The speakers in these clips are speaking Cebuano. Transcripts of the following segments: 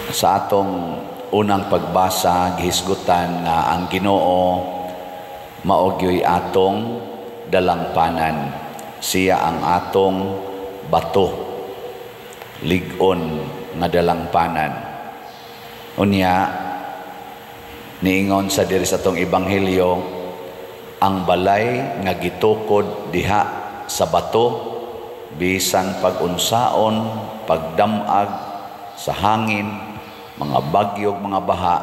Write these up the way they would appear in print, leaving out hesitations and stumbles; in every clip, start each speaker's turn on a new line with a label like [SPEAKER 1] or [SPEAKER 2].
[SPEAKER 1] Sa atong unang pagbasa, gihisgutan nga ang Ginoo mao gyoy atong dalangpanan. Siya ang atong bato, lig-on nga dalangpanan. Unya niingon sa diri sa atong ebanghelyo, ang balay nga gitukod diha sa bato, bisan pag-unsaon, pagdamag sa hangin, mga bagyo, mga baha,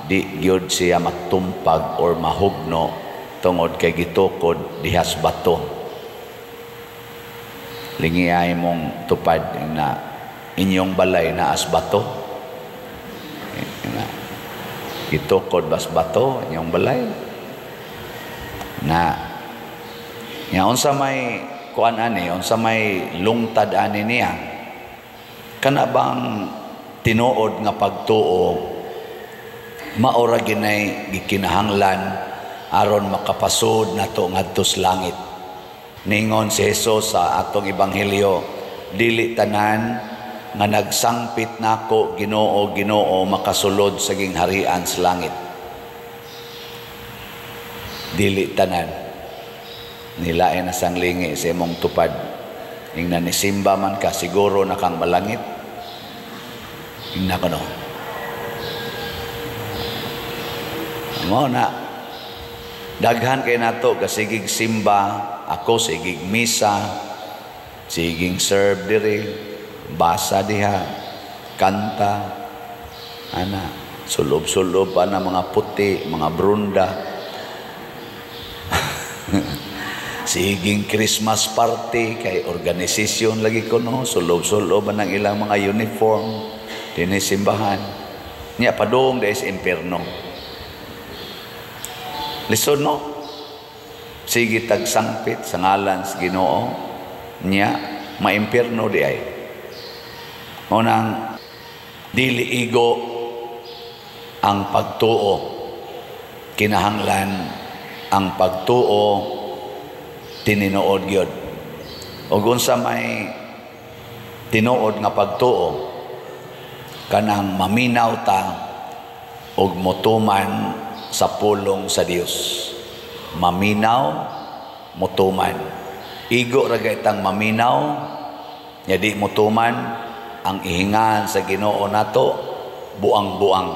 [SPEAKER 1] di gyud siya matumpag or mahugno tungod kay gitukod diha sa bato. Lingiay mong tupad na inyong balay na as bato. Na, gitukod bas bato inyong balay. Na nya unsa may kuan ani, unsa may lungtad ani niya? Kana bang tinuod nga pagtuo maora ginay gikinahanglan aron makapasud nato ngadto sa langit? Ningon si Jesus sa atong ebanghelyo, dili tanan nga nagsangpit nako, "Ginoo, Ginoo," makasulod sa gingharian sa langit. Dili tanan. Nilain na sang lingi sa imong tupad. Ingna ni simba man ka, siguro na kang malangit. Ingna ko no. Mo na daghan kay nato kasigig simba, ako sigig misa, sigig serve diri, basa diha, kanta, ana, sulob-sulob pa na mga puti, mga brunda. Siging Christmas party kay organisasyon lagi ko no, sulob-sulob ang ilang mga uniform dinhi simbahan. Nya padung dahil sa impierno. Lisod no? Sige tagsangpit sa ngalan sa Ginoo, nya maimpierno di ay. Unang dili igo ang pagtuo. Kinahanglan ang pagtuo tinuod gyud. Ug unsa may tinuod nga pagtuo? Kanang maminaw ta ug motuman sa pulong sa Dios. Maminaw, motuman. Igo ra gaytang maminaw, nya di motuman, ang ihingan sa Ginoo nato buang-buang.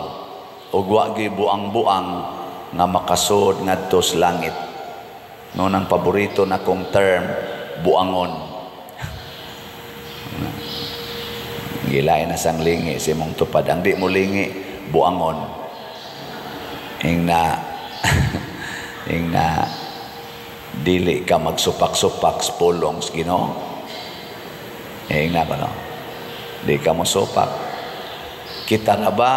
[SPEAKER 1] Ug wa gyud buang-buang nga makasud ngadto sa langit. No nang paborito na kong term, buangon. Gilain na sang lingi si mong tupad. Ang di mo lingi, buangon. Ing na ing na dili ka magsupak-supak sa pulong sa Ginoo. Ing na ba no? Di ka mo supak. Kita na ba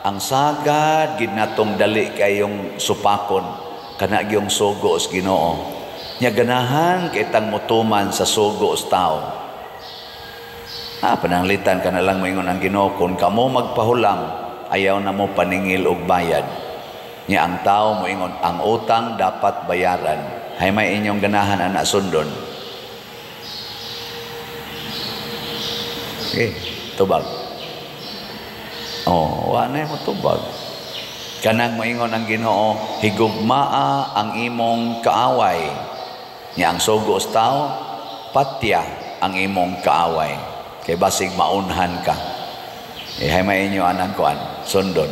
[SPEAKER 1] ang sagad gid natong dali kayong supakon kana gyung sugo sa Ginoo. Nya ganahan kay tang motuman sa sugo sa tao. Ah, pananglitan ka na lang moingon ang Ginoo, kung kamo magpahulam, ayaw na mo paningil og bayad. Nya ang tao moingon, ang utang dapat bayaran. Hay may inyong ganahan ana sundon. Okay, tubag. Oh, wa na mo tubag. Kanang moingon ang Ginoo, higugmaa ang imong kaaway. Nya ang sugo sa tao, patya ang imong kaaway. Kay basig maunhan ka. Eh, hay may inyo anang kuan, sundon.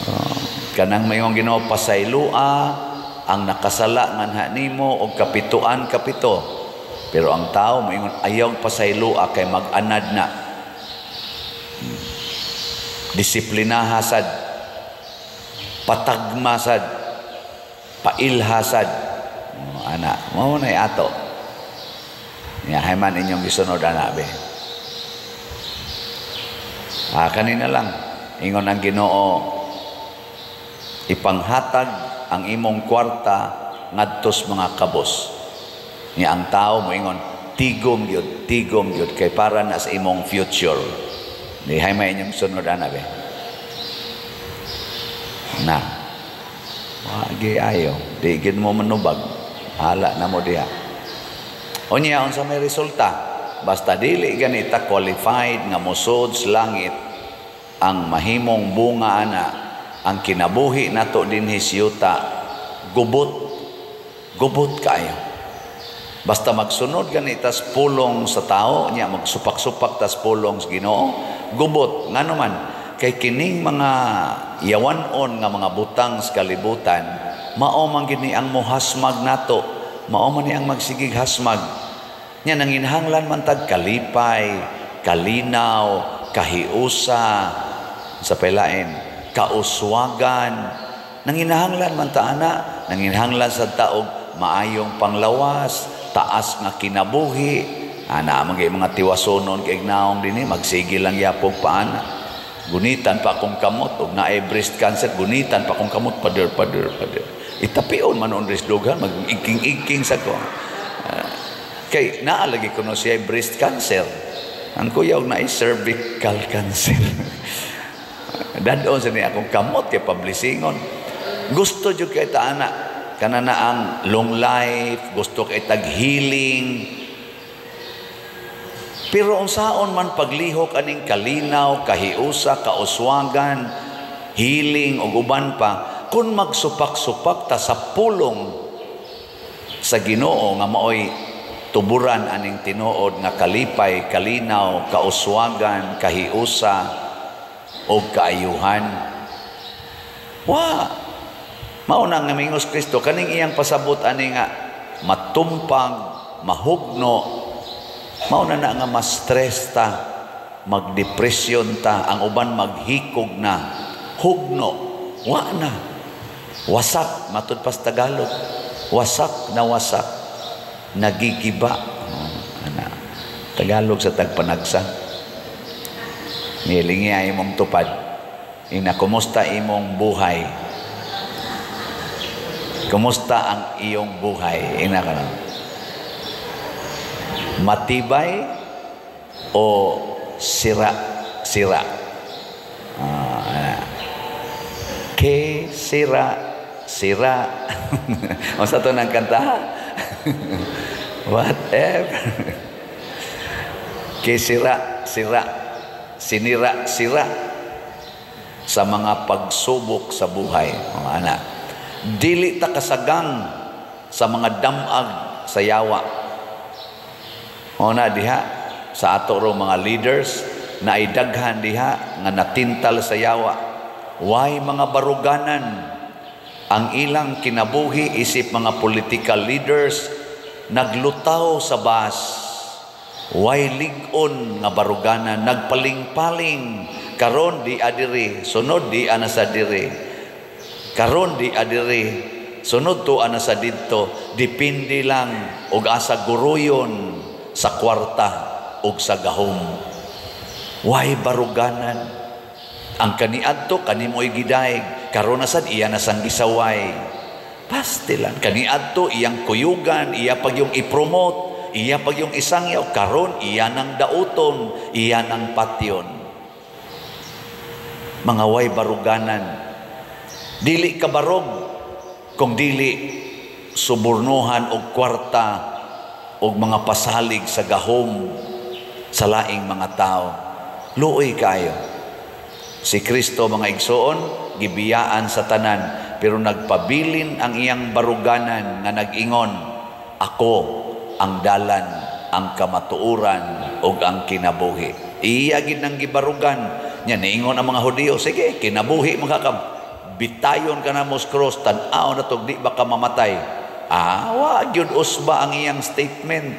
[SPEAKER 1] Oh, kanang moingon Ginoo, pasaylua ang nakasala nganha nimo og kapituan kapito. Pero ang tao moingon, ayaw pasaylua kay mag-anad na. Disiplinaha sad, patagma sad, pailha sad. Oh, ana, mao na ato. Nya hay man inyong gisunod ana be. Ah, kanina lang ingon ang Ginoo, ipanghatag ang imong kwarta ngadtos mga kabos. Nya ang tao moingon, tigom gyud kay para na sa imong future. Di hay may inyong sunod ana be. Na. Wagi ayo, di gid mo manubag. Hala na mo diha. Unya unsa may resulta? Basta dili ganita qualified nga mosud sa langit, ang mahimong bunga ana, ang kinabuhi nato dinhi sa yuta, gubot, gubot kaayo. Basta magsunod ganita sa pulong sa tao nya, magsupak-supak tas pulong sa Ginoo, gubot. Ngano man? Kay kining mga yawanon nga mga butang sa kalibutan, mao man gini ang mohasmag nato, mao man ni ang magsigig hasmag. Nya nanginhanglan man tag kalipay, kalinaw, kahiusa, sa pelain, kauswagan. Nanginahanglan man ta ana, nanginahanglan sa taog maayong panglawas, taas nga kinabuhi. Ana man kay mga tiwasonon kay naong dinhi, magsige lang yapog pa ana. Gunitan pa akong kamot og naay breast cancer, gunitan pa akong kamot, pader pader pader. Itapion man on dughan, mag-iking-iking sa ko. Kay naa lagi kuno siya breast cancer. Ang kuya og naay cervical cancer. Dadon sa ni akong kamot kay pablisingon. Gusto jud kay ta ana kana na ang long life, gusto kay tag healing. Pero unsaon man paglihok aning kalinaw, kahiusa, kauswagan, healing ug uban pa kung magsupak-supak ta sa pulong sa Ginoo nga maoy tuburan aning tinuod nga kalipay, kalinaw, kauswagan, kahiusa ug kaayuhan? Wa. Mao na nga mingos Kristo kaning iyang pasabot ani nga matumpag, mahugno, mao na na nga ma-stress ta, magdepresyon ta, ang uban maghikog na, hugno, wa na. Wasak, matud pa sa Tagalog. Wasak na wasak, nagigiba. Oh, ana. Tagalog sa tagpanagsa. Nilingi ay imong tupad. Ina, kumusta imong buhay? Kumusta ang iyong buhay? Ina ka na. Matibay o sira-sira? Ke sira sira. Unsa to nang kanta? Whatever. Ke sira sira, sinira sira sa mga pagsubok sa buhay, mga anak. Dili ta kasagang sa mga damag sa yawa. O na diha sa ato ro mga leaders na idaghan diha nga natintal sa yawa. Way mga baruganan ang ilang kinabuhi isip mga political leaders, naglutaw sa bus. Way lig-on nga baruganan, nagpaling-paling, karon di adiri, sunod di ana sa diri. Karon di adiri, sunod to ana sa didto, depende lang og asa guruyon sa kwarta og sa gahom. Way baruganan. Ang kaniadto kanimoy gidaig, karon na sad iya na sang gisaway. Pastilan kaniadto iyang kuyugan, iya pag yung i-promote, iya pag yung isangyaw, karon iya nang dauton, iya nang patyon. Mga way baruganan. Dili ka barog kung dili subornohan og kwarta og mga pasalig sa gahom sa laing mga tao. Luoy kaayo. Si Kristo, mga igsoon, gibiyaan sa tanan, pero nagpabilin ang iyang baruganan nga nag-ingon, "Ako ang dalan, ang kamatuoran ug ang kinabuhi." Iya gid nang gibarugan. Nya niingon ang mga Hudiyo, "Sige, kinabuhi makakam. Bitayon ka na mo sa cross, tan-aw na tog di ba ka mamatay?" Ah, wa gyud usba ang iyang statement.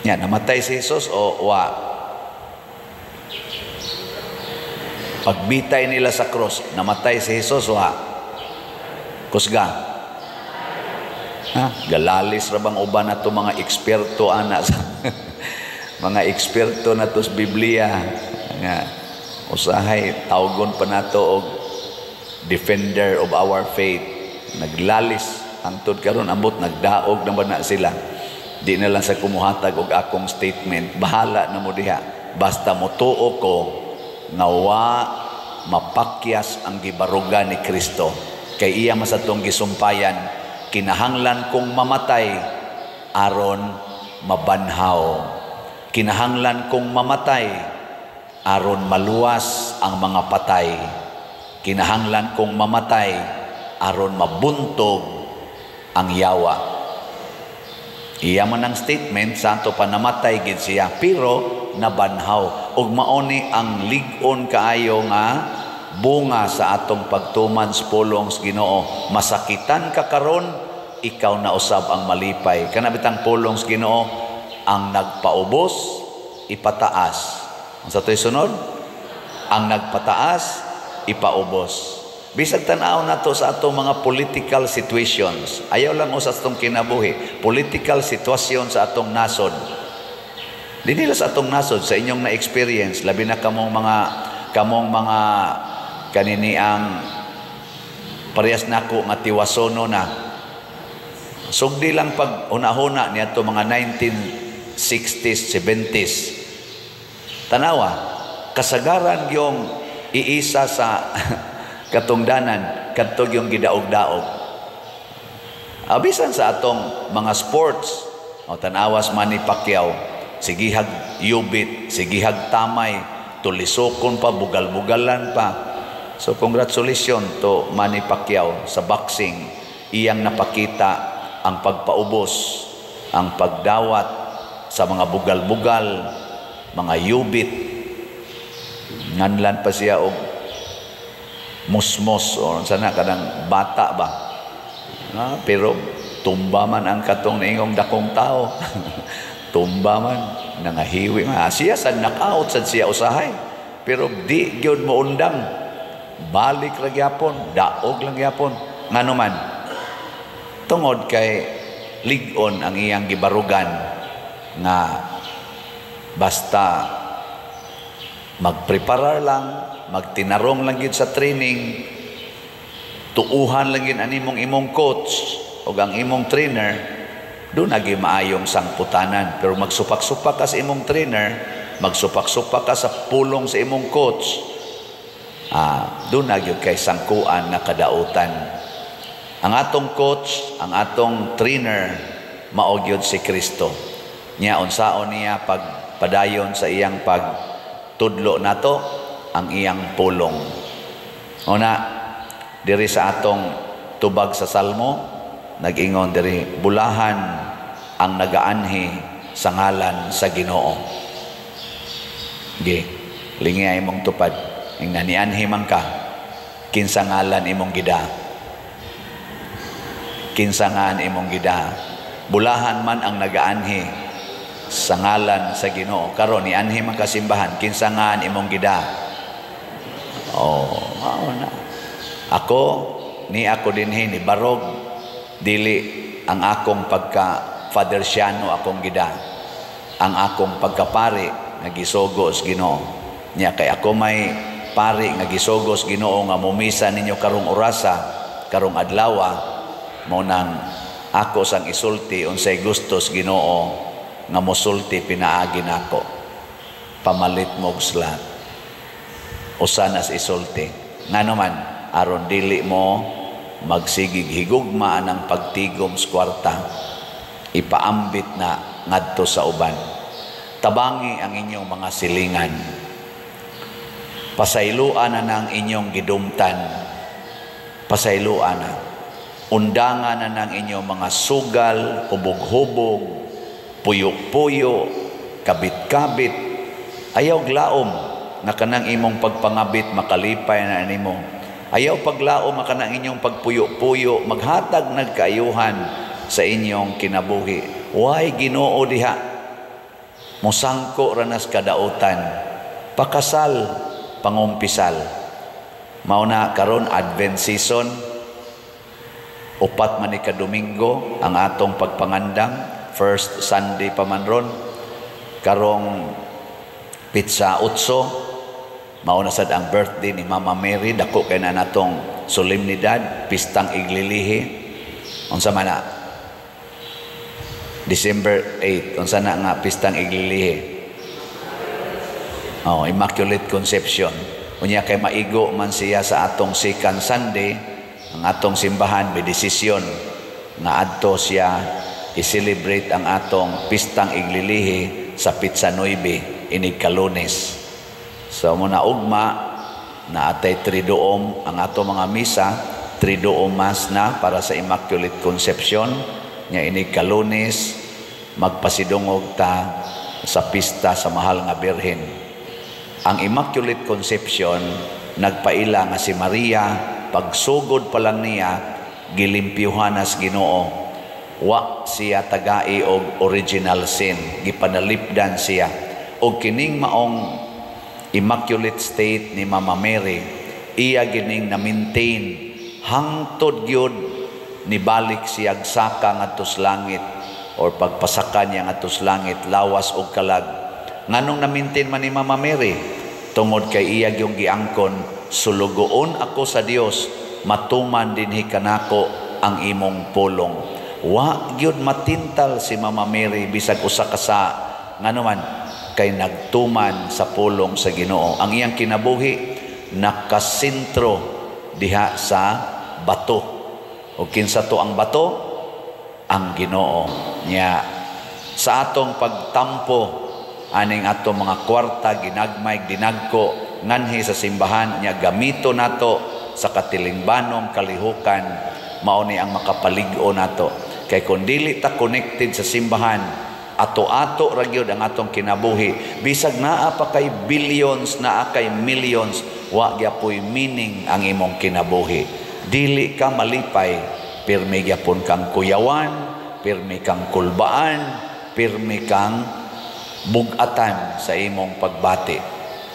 [SPEAKER 1] Nya namatay si Jesus o wa? Pagbitay nila sa cross, namatay si Jesus wa? Kusga. Ha? Galalis ra bang uban na to mga eksperto ana sa mga eksperto na to sa Biblia nga usahay tawgon pa nato og defender of our faith. Naglalis hangtod karon, ambot nagdaog na ba na sila. Di na lang sa kumuhatag og akong statement, bahala na mo diha. Basta motuo ko nga wa mapakyas ang gibarugan ni Kristo. Kay iya masatong gisumpayan, kinahanglan kong mamatay aron mabanhaw Kinahanglan kong mamatay aron maluwas ang mga patay. Kinahanglan kong mamatay aron mabuntog ang yawa. Iya man ang statement sa ato pa, namatay gid siya pero nabanhaw. Ug mao ni ang lig-on kaayo nga bunga sa atong pagtuman sa pulong sa Ginoo. Masakitan ka karon, ikaw na usab ang malipay. Kana bitang pulong sa Ginoo, ang nagpaubos ipataas. Unsa to'y sunod? Ang nagpataas ipaubos. Bisag tan-aw nato sa atong mga political situations, ayaw lang sa atong kinabuhi, political sitwasyon sa atong nasod. Dinhi sa atong nasod, sa inyong na-experience, labi na kamong mga kanini ang parehas nako nga tiwasono na. Sugdi lang pag una-huna niadto mga 1960s, 70s. Tanawa, kasagaran yung iisa sa katungdanan kadto yung gidaog-daog. Abisan sa atong mga sports, o tanawas Manny Pacquiao, sigihag yubit, sigihag tamay, tulisokon pa, bugal-bugalan pa. So congratulations to Manny Pacquiao sa boxing. Iyang napakita ang pagpaubos, ang pagdawat sa mga bugal-bugal, mga yubit. Nganlan pa siya og musmos o sana kanang bata ba. Ah, pero tumba man ang katong niingong dakong tao. Tumba man, nangahiwi man. Ah, siya sa knockout sad siya usahay. Pero di gyud mo undang. Balik ra gyapon, daog lang gyapon. Ngano man? Tungod kay lig-on ang iyang gibarugan nga basta magpreparar lang, magtinarong lang gyud sa training, tuuhan lang gyud animong imong coach o ang imong trainer, doon nagi maayong sangputanan. Pero magsupak-supak ka sa imong trainer, magsupak-supak ka sa pulong sa imong coach, doon na gyud kay sangkuan nga kadautan. Ang atong coach, ang atong trainer, mao gyud si Kristo. Nya unsaon niya pagpadayon sa iyang pagtudlo nato ang iyang pulong. Una, diri sa atong tubag sa Salmo, nag-ingon diri, bulahan ang nagaanhi sa ngalan sa Ginoo. Gi, lingi ay imong tupad. Ingna nianhi man ka, kinsa ngalan imong gida? Kinsa ngan imong gida? Bulahan man ang nagaanhi sa ngalan sa Ginoo. Karon nianhi man ka simbahan, kinsa ngan imong gida? Oh, mao na. Ako ni ako dinhi ni barog, dili ang akong pagka Father Siano akong gida. Ang akong pagkapari nga gisugo sa Ginoo. Nya kay ako may pari nga gisugo sa Ginoo nga mumisa ninyo karong orasa, karong adlawa, mao nang ako sang isulti unsay gusto sa Ginoo nga mosulti pinaagi nako. Pamalit mo og slot. Usa na sa isulti. Ngano man, aron dili mo magsigig higugma ng pagtigom sa kwarta, ipaambit na ngadto sa uban. Tabangi ang inyong mga silingan. Pasayloan na ng inyong gidumtan. Pasayloan na. Undangan na ng inyong mga sugal, hubog-hubog, puyo-puyo, kabit-kabit. Ayaw glaom nga kanang imong pagpangabit makalipay na nimo. Ayaw paglaom nga kanang inyong pagpuyo-puyo maghatag nagkaayuhan sa inyong kinabuhi. Why Ginoo diha? Musangko ranas kadautan. Pakasal, pangumpisal. Mao na karon Advent season, 4 man ni ka Domingo ang atong pagpangandam, first Sunday pa man ron. Karong pitsa 8, mao na sad ang birthday ni Mama Mary, dako kay na natong solemnidad, pistang iglilihi. Unsa man na? December 8, unsa na nga pistang iglilihi? Oh, Immaculate Conception. Unya kay maigo man siya sa atong second Sunday, ang atong simbahan may desisyon nga adto siya i-celebrate ang atong pistang iglilihi. sa Petsa 9 inig Kalunes. So mo na ugma na atay Triduum ang ato mga misa, Triduum Mass na para sa Immaculate Conception nya. Inig Kalunes magpasidungog ta sa pista sa Mahal nga Birhen. Ang Immaculate Conception nagpaila nga si Maria, pagsugod pa lang niya, gilimpyuhan nas Ginoo. Wa siya tagai og original sin, gipanalipdan siya. Og kining maong immaculate state ni Mama Mary, iya gining na-maintain hangtod gyud nibalik siya saka ngadto sa langit or pagpasaka niya ngadto sa langit lawas og kalag. Nganong na-maintain man ni Mama Mary? Tungod kay iya gyung giangkon, "Sulugoon ako sa Dios, matuman dinhi kanako ang imong pulong." Wa gyud matintal si Mama Mary bisag usa ka sa. Ngano man? Kay nagtuman sa pulong sa Ginoo. Ang iyang kinabuhi nakasentro diha sa bato. O kinsa to ang bato? Ang Ginoo. Nya sa atong pagtampo aning atong mga kwarta, ginagmay, dinagko, nganhi sa simbahan nya gamito nato sa katilingbanong kalihukan, mao ni ang makapalig-o nato. Kay kung dili ta connected sa simbahan, ato-ato ra gyud ang atong kinabuhi. Bisag naa pa kay billions, naa kay millions, wa gyapoy meaning ang imong kinabuhi. Dili ka malipay, pirmi gyapon kang kuyawan, pirmi kang kulbaan, pirmi kang bugatan sa imong pagbati.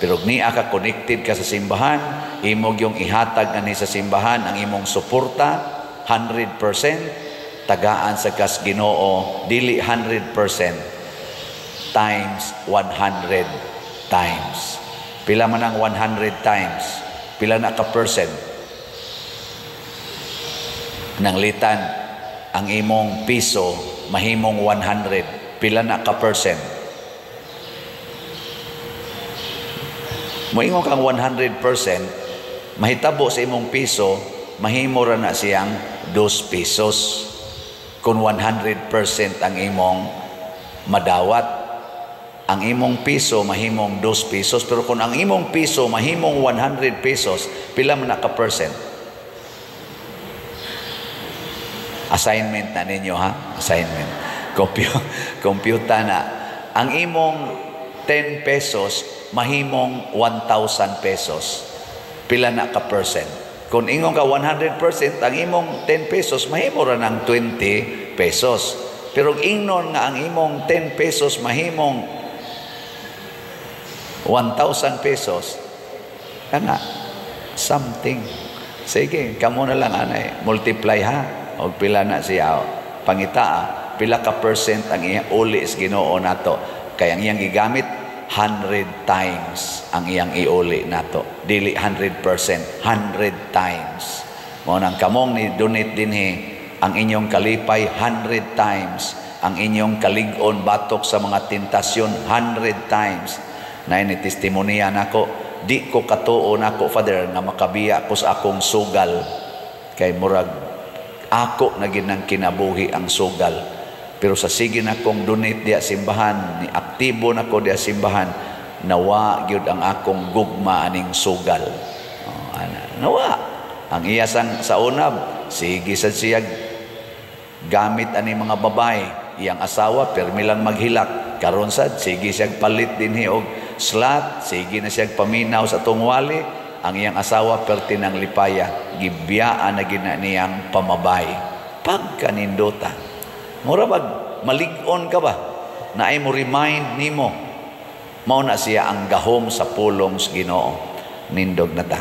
[SPEAKER 1] Pero niya ka connected ka sa simbahan, imo yung ihatag ni sa simbahan ang imong suporta 100%, tagaan sa kas Ginoo, dili 100% times 100 times. Pila man ang 100 times? Pila na ka percent? Nanglitan ang imong piso mahimong 100, pila na ka percent? Moingon kang 100%, mahitabo sa imong piso, mahimo ra na siyang 2 pesos. Kung 100% ang imong madawat, ang imong piso mahimong 2 pesos, pero kung ang imong piso mahimong 100 pesos, pila man na ka percent? Assignment na ninyo, ha? Assignment. Computer na. Ang imong 10 pesos mahimong 1,000 pesos. Pila na ka percent? Kung ingon ka 100%, ang imong 10 pesos mahimo ra ng 20 pesos. Pero ingnon nga ang imong 10 pesos mahimong 1,000 pesos, kana something. Sige, kamo na lang anay, multiply ha. Og pila na siya pangita, pila ka percent ang iyang uli sa Ginoo nato. Kay ang iyang gigamit 100 times ang iyang iuli nato. Dili 100%, 100 times. Mao nang kamong ni donate dinhi, ang inyong kalipay 100 times, ang inyong kalig-on batok sa mga tentasyon 100 times. Nay ni testimonya nako, di ko katuo nako, Father, nga makabiya ko sa akong sugal. Kay murag ako na ginang kinabuhi ang sugal. Pero sa sige na kong donate diya simbahan, ni aktibo na ko diya simbahan, nawa gyud ang akong gugma aning sugal. Oh, ana, nawa. Ang iya sang sa unab, sige sa siya gamit ani mga babae, iyang asawa pirmi lang maghilak. Karon sad sige siya palit dinhi og slot, sige na siya paminaw sa tungwali, ang iyang asawa perti ng lipaya, gibiyaan na gina niyang pamabay. Pagkanindota. Mura bag malig-on ka ba? Naay mo remind nimo. Mao na siya ang gahom sa pulong sa Ginoo. Nindog na ta.